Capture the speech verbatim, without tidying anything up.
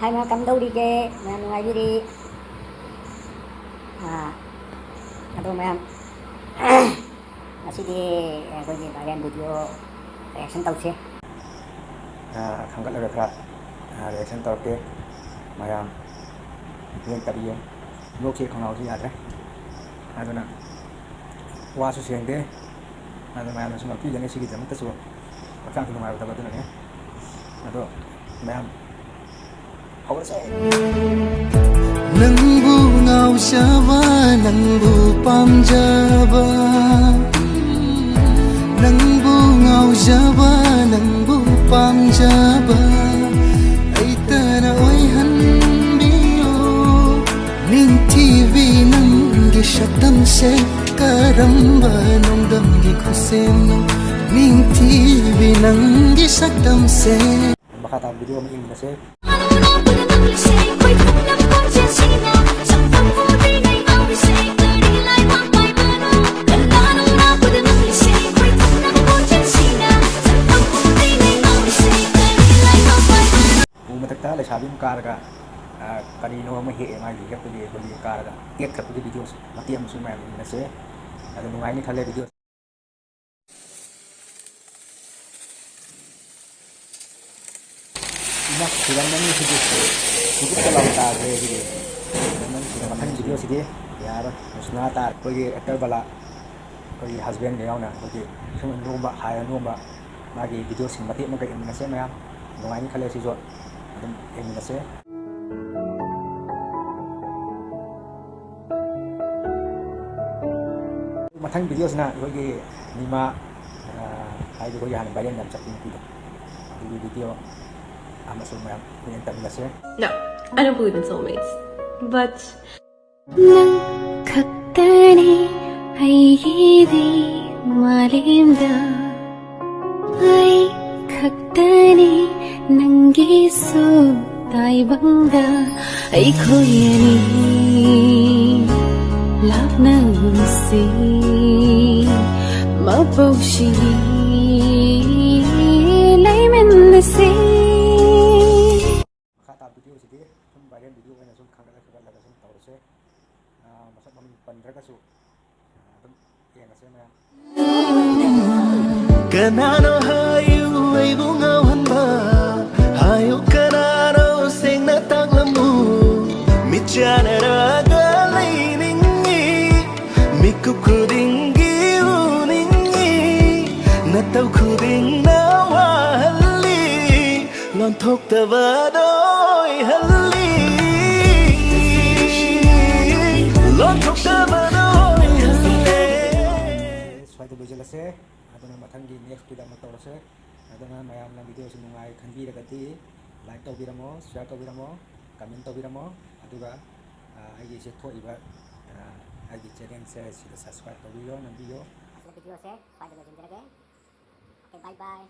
ꯍꯥꯏ ꯃꯌꯥꯝ, ꯀꯝꯗꯧꯔꯤꯒꯦ? ꯃꯌꯥꯝ ꯅꯨꯡꯉꯥꯏꯕꯤꯔꯤ? ꯑꯥ, ꯑꯗꯣ ꯃꯌꯥꯝ, ꯉꯁꯤꯗꯤ ꯑꯩꯈꯣꯏꯒꯤ viral video reaction ꯇꯧꯁꯦ꯫ ꯑꯥ, ꯈꯟꯒꯠꯂꯒ ꯈꯔ, ꯑꯥ, reaction ꯇꯧꯔꯛꯀꯦ꯫ ꯃꯌꯥꯝ ꯂꯦꯡ ꯇꯞ ꯌꯦꯡ꯫ ꯂꯣꯛꯁꯦ, ꯈꯅꯥꯎꯁꯦ ꯌꯥꯗ꯭ꯔꯦ꯫ ꯑꯗꯨꯅ ꯋꯥꯁꯨ ꯁꯦꯡꯗꯦ꯫ ꯑꯗꯣ ꯃꯌꯥꯝꯅꯁꯨ ꯉꯥꯛꯄꯤꯒꯅꯤ ꯁꯤꯒꯤꯗꯃꯛꯇꯁꯨ꯫ ꯍꯛꯆꯥꯡꯁꯨ ꯅꯨꯡꯉꯥꯏꯔꯣꯏꯗꯕ ꯑꯗꯨꯅꯅꯦ꯫ ꯑꯗꯣ ꯃꯌꯥꯝ ꯍꯧꯔꯁꯦ꯫ ꯅꯪꯕꯨ ꯉꯥꯎꯖꯕ, ꯅꯪꯕꯨ ꯄꯥꯝꯖꯕ, ꯅꯪꯕꯨ ꯉꯥꯎꯖꯕ, ꯅꯪꯕꯨ ꯄꯥꯝꯖꯕ, ꯑꯩꯇꯅ ꯑꯣꯏꯍꯟꯕꯤꯌꯨ꯫ ꯅꯤꯡꯊꯤꯕꯤ ꯅꯪꯒꯤ ꯁꯛꯇꯝꯁꯦ ꯀꯔꯝꯕ ꯅꯣꯡꯗꯝꯒꯤ ꯈꯨꯠꯁꯦꯝꯅꯣ? ꯅꯤꯡꯊꯤꯕꯤ ꯅꯪꯒꯤ ꯁꯛꯇꯝꯁꯦ꯫ ꯃꯈꯥ ꯇꯥꯕ video ꯑꯃ ꯌꯦꯡꯃꯤꯟꯅꯁꯦ꯫ ꯎ ꯃꯊꯛꯇ ꯂꯩꯁꯥꯕꯤ ꯑꯃ ꯀꯥꯔꯒ, ꯑ, ꯀꯔꯤꯅꯣ ꯑꯃ ꯍꯦꯛꯑꯦ ꯃꯥꯒꯤ ꯍꯦꯛꯄꯒꯤ, ꯑꯩꯈꯣꯏꯒꯤ ꯀꯥꯔꯒ ꯀꯦꯛ ꯊꯛꯄꯒꯤ videoꯁꯦ ꯃꯇꯦꯛ ꯑꯃꯁꯨ ꯃꯌꯥꯝ ꯌꯦꯡꯃꯤꯟꯅꯁꯦ꯫ ꯑꯗꯣ ꯅꯨꯡꯉꯥꯏꯅꯤ ꯈꯜꯂꯦ video꯫ ꯏꯃꯥ, ꯊꯤꯔꯝꯃꯅꯤ ꯁꯤꯗꯤ꯫ ꯊꯤꯗꯣꯛꯄ ꯂꯥꯎ ꯇꯥꯈ꯭ꯔꯦ ꯁꯤꯗꯤ꯫ ꯊꯤꯔꯝꯃꯅꯤ, ꯊꯤꯔꯝꯃꯅꯤ꯫ ꯃꯊꯪ videoꯁꯤꯗꯤ ꯌꯥꯔꯣꯏ꯫ ꯔꯣꯁꯅꯥ ꯇꯥꯔꯦ꯫ ꯑꯩꯈꯣꯏꯒꯤ actor ꯕꯂꯥ, ꯑꯩꯈꯣꯏꯒꯤ husbandꯒ ꯌꯥꯎꯅ ꯑꯩꯈꯣꯏꯒꯤ ꯁꯨꯝ ꯅꯣꯝꯕ, ꯍꯥꯏꯔ ꯅꯣꯝꯕ ꯃꯥꯒꯤ videoꯁꯤꯡ ꯃꯇꯦꯛ ꯑꯃꯒ ꯌꯦꯡꯃꯤꯟꯅꯁꯦ ꯃꯌꯥꯝ꯫ ꯅꯨꯡꯉꯥꯏꯅꯤ ꯈꯜꯂꯦ ꯁꯤꯁꯨ꯫ ꯑꯗꯨꯝ ꯌꯦꯡꯃꯤꯟꯅꯁꯦ꯫ ꯃꯊꯪ videoꯁꯤꯅ ꯑꯩꯈꯣꯏꯒꯤ ꯅꯤꯃꯥ, ꯑ, ꯍꯥꯏꯗꯤ ꯑꯩꯈꯣꯏꯒꯤ ꯍꯥꯟꯅ viral ꯌꯥꯝ ꯆꯠꯄ ꯅꯨꯄꯤꯗꯣ, ꯑꯗꯨꯒꯤ video ꯑꯃꯁꯨ ꯃꯌꯥꯝ ꯌꯦꯡ ꯇꯝꯃꯤꯟꯅꯁꯦ꯫ No, I don't believe in soulmates. But ꯅꯪ ꯈꯛꯇꯅꯤ ꯑꯩꯒꯤꯗꯤ ꯃꯥꯂꯦꯝꯗ, ꯑꯩ ꯈꯛꯇꯅꯤ ꯅꯪꯒꯤꯁꯨ ꯇꯥꯏꯕꯪꯗ꯫ ꯑꯩꯈꯣꯏ ꯑꯅꯤ ꯂꯥꯞꯅ ꯅꯨꯡꯁꯤ, ꯃꯄꯣꯛꯁꯤꯒꯤ ꯂꯩꯃꯤꯟꯅꯁꯤ꯫ ꯃꯈꯥ ꯇꯥꯕ ꯚꯤꯗꯤꯑꯣꯁꯤꯗꯤ ꯁꯨꯝ ꯚꯥꯏꯔꯦꯜ ꯚꯤꯗꯤꯑꯣ ꯑꯣꯏꯅ ꯁꯨꯝ ꯈꯪꯒꯠꯂ ꯈꯪꯒꯠꯂꯒ ꯁꯨꯝ ꯇꯧꯔꯁꯦ꯫ ꯑꯥ, ꯃꯁꯛ ꯃꯃꯤꯡ ꯄꯟꯗ꯭ꯔꯒꯁꯨ, ꯑꯥ, ꯑꯗꯨꯝ ꯌꯦꯡꯉꯁꯦ ꯃꯌꯥꯝ꯫ ꯀꯅꯥꯅꯣ ꯍꯥꯏꯌꯨ ꯑꯩꯕꯨ ꯉꯥꯎꯍꯟꯕ? ꯍꯥꯏꯌꯨ ꯀꯅꯥꯅꯣ ꯁꯦꯡꯅ ꯇꯥꯛꯂꯝꯃꯨ? ꯃꯤꯠ ꯆꯥꯟꯅꯔꯒ ꯂꯩꯅꯤꯡꯉꯤ, ꯃꯤꯀꯨꯞ ꯈꯨꯗꯤꯡꯒꯤ ꯎꯅꯤꯡꯉꯤ, ꯅꯇꯧ ꯈꯨꯗꯤꯡꯅ ꯋꯥꯍꯜꯂꯤ, ꯂꯣꯟꯊꯣꯛꯇꯕꯗꯣ ꯑꯣꯏꯍꯜꯂꯤ, ꯂꯣꯟꯊꯣꯛꯇꯕꯗꯣ ꯑꯣꯏꯍꯜꯂꯤ꯫ ꯁ꯭ꯋꯥꯏꯗ ꯂꯣꯏꯁꯤꯜꯂꯁꯦ꯫ ꯑꯗꯨꯅ ꯃꯊꯪꯒꯤ ꯅꯦꯛꯁꯇꯨꯗ ꯑꯃꯨꯛ ꯇꯧꯔꯁꯦ꯫ ꯑꯗꯨꯅ ꯃꯌꯥꯝꯅ ꯚꯤꯗꯤꯑꯣꯁꯤ ꯅꯨꯡꯉꯥꯏ ꯈꯟꯕꯤꯔꯒꯗꯤ ꯂꯥꯏꯛ ꯇꯧꯕꯤꯔꯝꯃꯣ, ꯁꯤꯌꯥꯔ ꯇꯧꯕꯤꯔꯝꯃꯣ, ꯀꯃꯦꯟ ꯇꯧꯕꯤꯔꯝꯃꯣ꯫ ꯑꯗꯨꯒ, ꯑ, ꯑꯩꯒꯤꯁꯦ ꯊꯣꯛꯏꯕ, ꯑ, ꯑꯩꯒꯤ ꯆꯦꯅꯦꯜꯁꯦ ꯁꯤꯗ ꯁꯕꯁꯀ꯭ꯔꯥꯏꯕ ꯇꯧꯕꯤꯌꯣ, ꯅꯝꯕꯤꯌꯣ꯫ ꯑꯁꯤꯗ ꯚꯤꯗꯤꯑꯣꯁꯦ ꯁ꯭ꯋꯥꯏꯗ ꯂꯣꯏꯁꯤꯟꯖꯔꯒꯦ꯫ ꯑꯣꯀꯦ, ꯕꯥꯏ ꯕꯥꯏ꯫